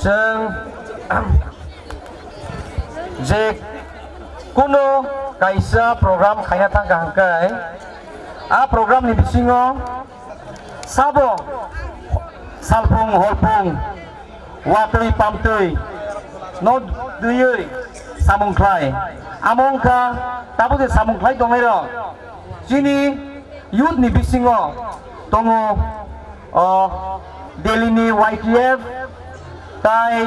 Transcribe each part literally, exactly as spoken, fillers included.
Chwng je kunu kaisa program khaina thangkha hwnkhe, a program ni bisingo sabo salphung horphung watwi pamtwi no twiwi samung khlai. Amo wngkha tabuk je samung khlai tongnairok chini youth ni bisingo tongo, o Delhi ni Y T F, tai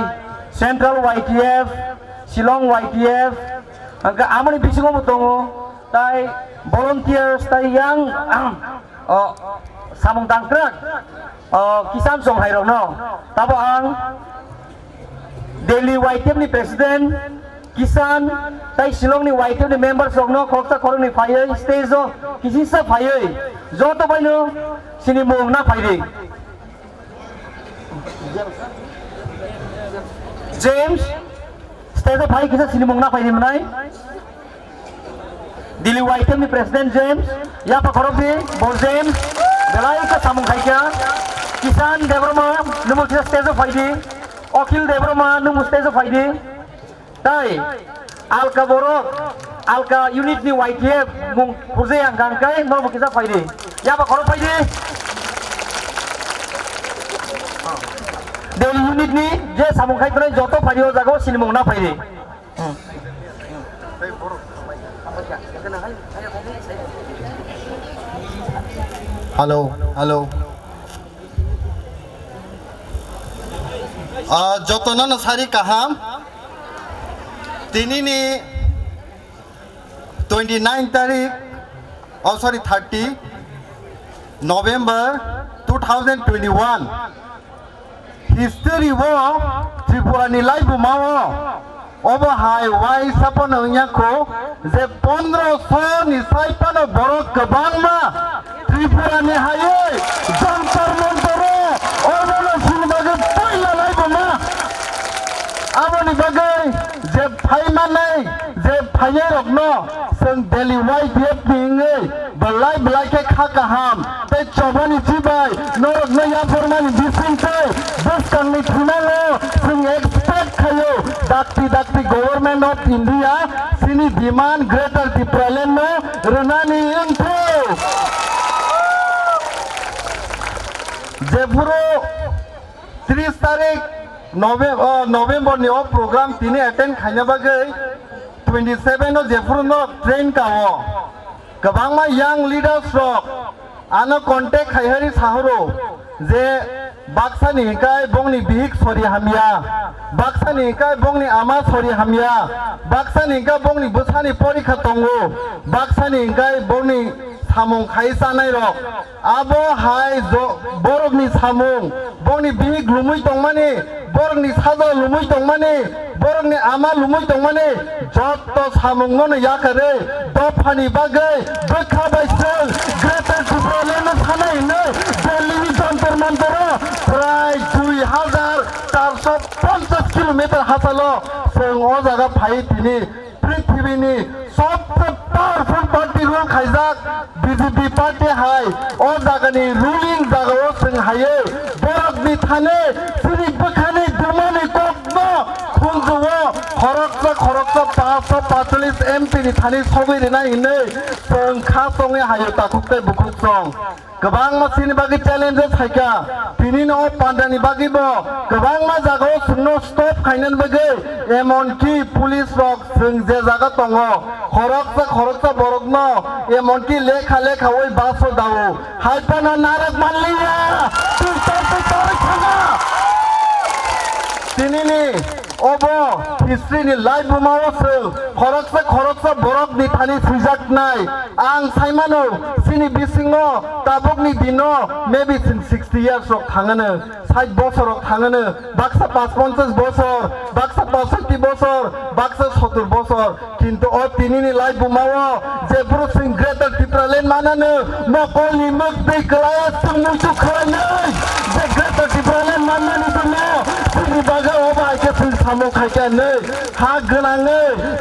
Central Y T F, Shillong Y T F, hwnkhe amoni bisingo bo tongo tai volunteers tai yang, o samung tangkrak, o Kisan Chonghai rokno tabo ang Delhi Y T F ni president Kisan tai Shillong ni Y T F ni members rokno khoroksa khoroknwi phaiwi stage o kisisa phaiwi joto baino sini mung na phaidi. James, stage o phai kisa sini mung na phaidi mwnai. Delhi Y T F ni president James, yapha khorokdi bo James, belai khe samung khaikha. Kisan Debbarma, nwngbo kisa stage o phaidi. Akhil Debbarma, nwngbo stage o phaidi. Tai alka borok, alka unit ni Y T F mung khurjai ang kang kai, norbo kisa phaidi. Yapha khorok phaidi. Delhi unit ni je samung khai tongnai joto phaidi, o jaga o sini mung na phaidi. Hello, hello. Ah, jotono no sari kaham. Tini ni twenty nine tarik, oh sorry, thirty November two thousand twenty one. History o Tripura ni laibuma o obo hai wai sapano wngya kho je pondro so ni sai phano borok kwbangma Tripura ni hayoi Jantar Mantar o obono sini bagwi poila laibuma. Aboni bagwi je phaimanai je phainai rokno chwng Delhi Y T F ni wngwi belai belai khe kha kaham tei chobani chibai norokno yapharmani bising tei bwskangni thinango chwng expect khaio dakti dakti Government of India chini demand Greater Tipraland no rwnani wngthok. Jephuru tris tarik Nove-, o, November ni o program tini attend khaina bagwi twenty seven o jephuru no train ka o. Kwbangma young leaders rok ano contact khai hari sahoro je baksa ni hingkai bongni bihik sori hamya, baksa ni hingkai bongni ama sori hamya, baksa ni hingkai bongni bwsani porikha tongo, baksa ni hingkai bongni samung khai chanai rok. Abo hai jo-, borokni samung, borokni bihik lumui tongmani, borokni saja lumui tongmani, borokni ama lumui tongmani, jotto samungno no yakarwi dophani bagwi bwkha bai chwng Greater Tipraland no sanai hwnwi Delhi ni Jantar Mantar o prai dui hajar charso ponchas kilometer hachalo chwng o jaga phai tini. Prithibini sobse powerful party rule khaijak B J P party hai o jagani ruling jagao chwng haiwi borokni thani chini bwkhani dumani kokno khunjuo khoroksa khoroksa paanch sho paanchchollish M P ni thani sogwi rwnai hinwi chwng kha chongwi haio takhuk tei bukhuk chong. Kwbangma chini bagwi challenges hai kha. Tini no o pandani bagwi bo kwbangma jagao chwngno stop khainani bagwi, emonki police rok chwng je jaga tongo, khoroksa khoroksa borokno emonki lekha lekha oi bus o dao. Hai phano narwk manliya, twi tor twi tor thanga. Tini ni Obo history ni laibuma o chwng khoroksa khoroksa borok ni thani swijaknai. Ang saimano chini bisingo tabukni dino maybe chwng sixty years rok thangano, sait bosor rok thangano, baksa pachponchas bosor, baksa pasoti bosor, baksa sotur bosor. Kintu o tini ni laibuma o jephuru chwng Greater Tipraland manano, mokol ni mwk twi kwlai o chwng muitu khlainai. Je Greater Tipraland manmani tongmo, chini bagwi o bai khe chwng samung khai kha hinwi ha gwnangwi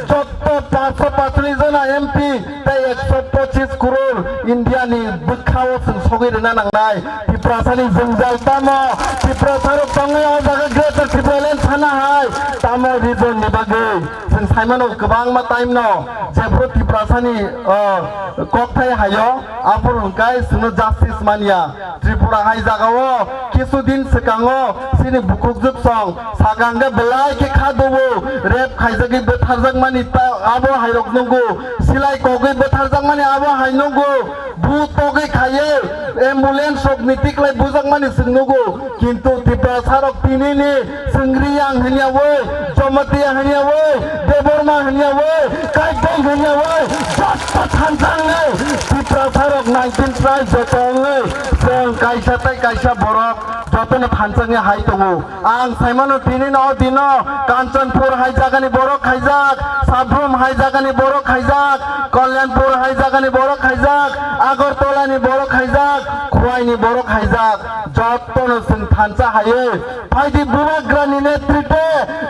jotto paanch sho paanchchollish jona M P tei ekso pochis crore India ni bwkhao chwng sogwi rwna nangnai. Tiprasani jwngjal tamo? Tiprasarok tongwi o jaga Greater Tipraland sana hai tamo region ni bagwi? Chwng saimano kwbangma time no jephru Tiprasani, o, kokthai hayo, aphuru hwnkhe chwngno justice manya. Tripura hai jagao kisu din swkango chini bukhukjwk song sakang khe belai khe kha dubu, rape khaijagwi bwtharjakmani ta-, abo hairok nungo, silai kogwi bwtharjakmani abo hai nungo, bu togwi khaiwi ambulance rok ni tiklai bujakmani chwng nungo, kintu Tiprasarok tinini chwng Riyang hwnyawi, Jamatia hwnyawi, Debbarma hwnyawi, Kaiteng hwnyawi, jotto thansa wngwi Tiprasarok nineteen tribe joto wngwi chwng kaisa tei kaisa borok jotono thansa wngwi hai tongo. Ang saimano tinino o dino Kanchanpur hai jagani borok khaijak, Sabrum hai jagani borok khaijak, Kalyanpur hai jagani borok khaijak, Agartala ni borok khaijak, Khowai ni borok khaijak, jottono chwng thansa haiwi phaidi Bubagra ni netritwe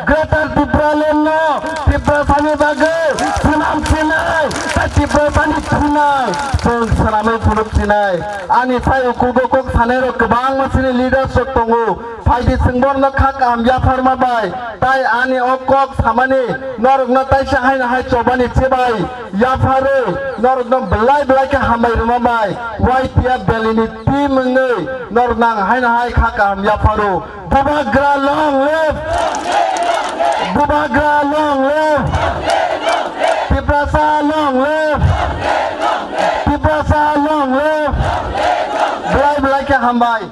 Greater Tipraland no Tiprasani bagwi swnam sinai, tei Tiprasani thunai chwng swnamwi phunuk sinai. Ani sai ukugo kok sanai rok kwbangma chini leaders rok tongo. Phaidi chwng borokno kha kaham yapharma bai, tai ani o kok samani norokno taisa haino hai chobani chibai yapharwi norokno belai belai khe hambai rwma bai Y T F Delhi ni team wngwi norokno ang haino hai kha kaham yapharo. Bubagra long live! Bubagra long live! Tiprasa long live! Tiprasa long live! Belai belai khe hambai.